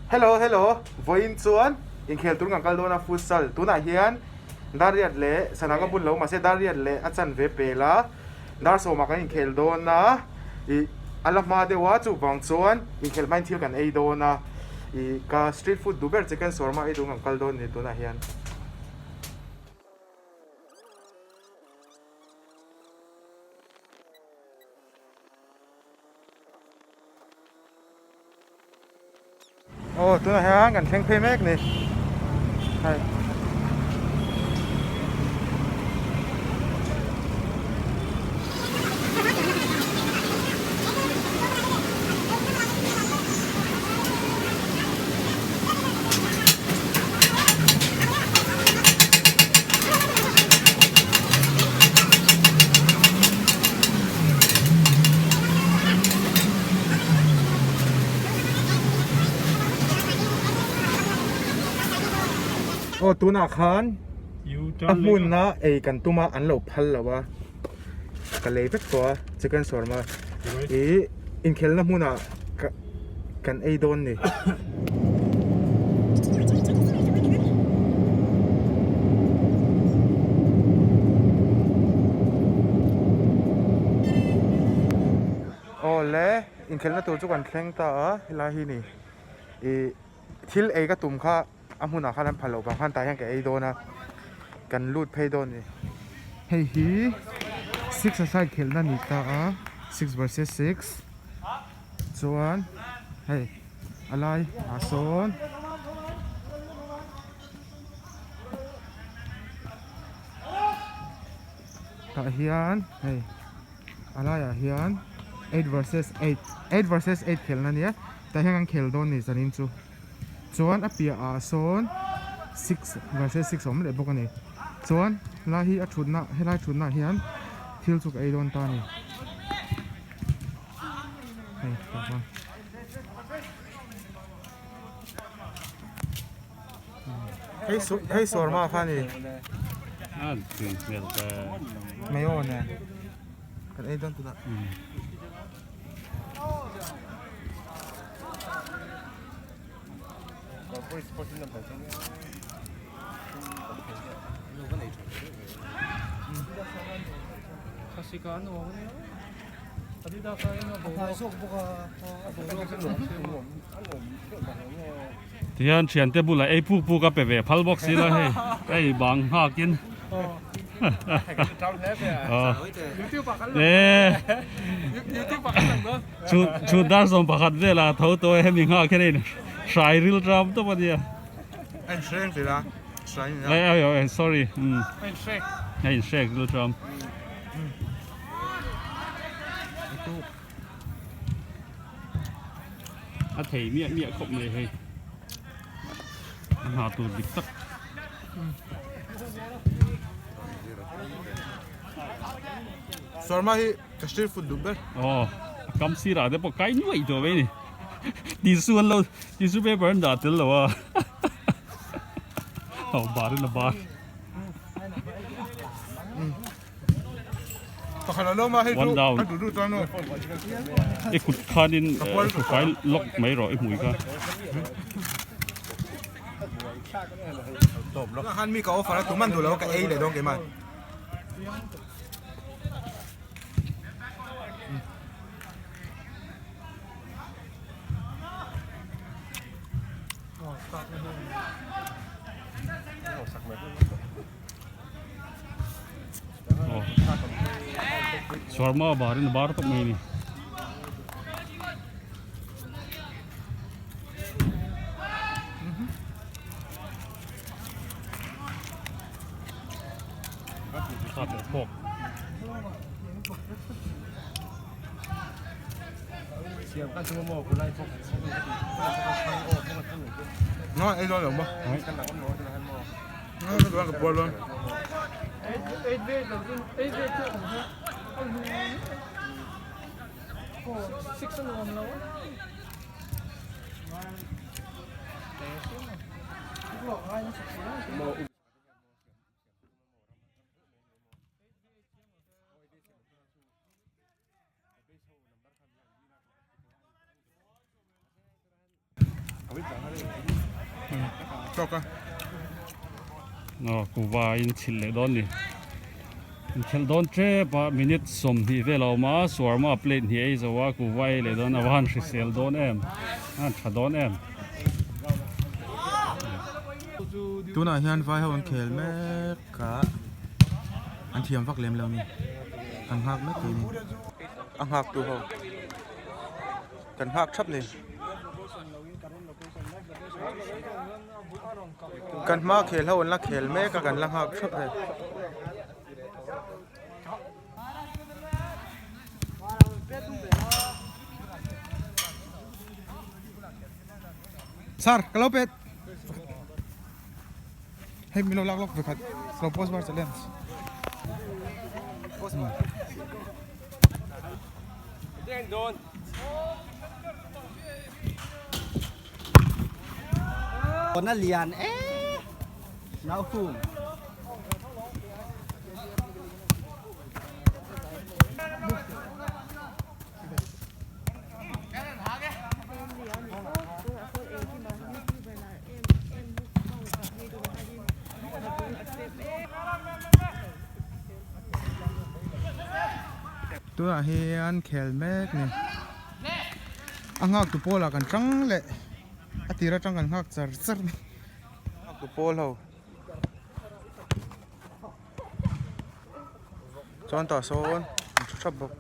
Hello hello vawiin chuan inkhel tur kan kal dawn a futsal tunah hian dar riat leh sana ka bun lo mahse dar riat leh a chanve pel a dar sawmah kan inkhel dawn a ih a la hma deuh a chuvang chuan inkhel hmain thil kan ei dawn a ih ka street food duh ber chicken shawarma ei tur kan kal dawn a ni tunah hian. Aw tunah hian kan thleng phei mek ni hei Aw tunah khan a hmunna ei kan tum a an lo phal lo a ka lei vek tawh a chicken shawarma ih inkhelna hmunah ka kan ei dawn ni. Aw le inkhelhna tur chu kan thleng ta a helai hi ni ih thil ei ka tum kha a hmunah khan an phal loh vang khan tah hian ka ei dawn a kan lut phei dawn a ni. Hei hi six a side khelhna a ni ta a six versus six. Chuan hei a lai ah sawn tah hian hei a laiah hian eight versus eight eight versus eight khelhna ania tah hian kan khel dawn a ni zanin chu chuan a piah ah sawn six versus six a awm leh bawk a ni chuan helai hi a thutna helai thutna ah hian thil chu ka ei dawn ta a ni. Hei su hei shawarma kha ni. A tui hmel ta. Mayo nen kan ei dawn tunah. Tihian thiante bulah ei puk puk a pe ve phal bawk si la hei hei bang nghakin chu chu dar zawm pakhat velah tho tawh e hemi nghak hian a in hrai ril ram tawp a nia. Sorry a in hrek ril ram. A thei miah miah khawp mai hei a hna tur dik tak. Shawarma hi ka street food duh ber. Aw a kam sirah te pawh kai nuaih tawh mai ni. Tissue an lo tissue paper an dah tel lo a. Aw bar in a bar. One down. I kut khanin hrufai lock mai rawh i hmui kha. Shawarma barin a bar tawp mai a ni. Tawk a. Aw kuva in chhilh leh dawn ni. Inkhelh dawn tep a minute 20 vel a awm a shawarma plate hnih a ei zo a kuva a ei leh dawn a va han hrisel dawn em a han tha dawn em. Tunah hian vai ho an khel mek a an thiam vak lem lo ni kan nghak mek tih a ni a nghak tu ho kan nghak thap ni. Kan hma khel ho an la khel mek a kan la nghak thap hei. Sir ka lo pet hei min lo lak lawk vekhat lo post bar challenge. Na lian e nau hung. Tunah hian khel mek ni. A nghak tu pawl ah kan tang leh a tir atang kan nghak char char ni. A nghak tu pawl ho chuan tah sawn an thu thap bawk.